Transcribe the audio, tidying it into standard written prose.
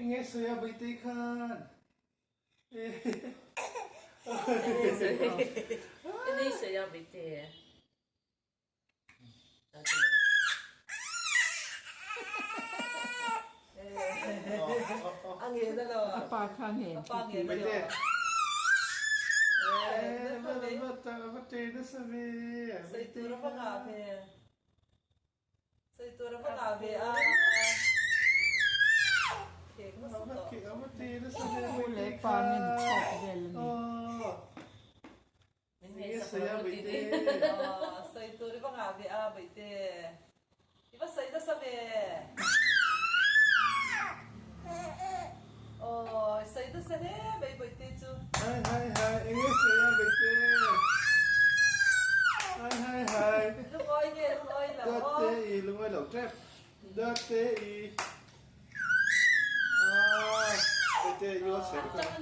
Enge sawi a Bawihtei khan? Enge sawi a Bawihtei? A pa kha ngen khi ti. Pu leh pa ngen chhawk vel a ni. Min ngaihsak lo a ti ni. Sawi tur i va ngah ve a Baihte. I va sawi nasa ve. Aw i sawi nasa hle mai Baihte chu. Hai hai hai enge sawi a Baihte. Hai hai hai. Lungawi nge lungawi lo aw. Date i lungawi lo tep. Date i. Aaa Baihte i aw chhe lutuk a.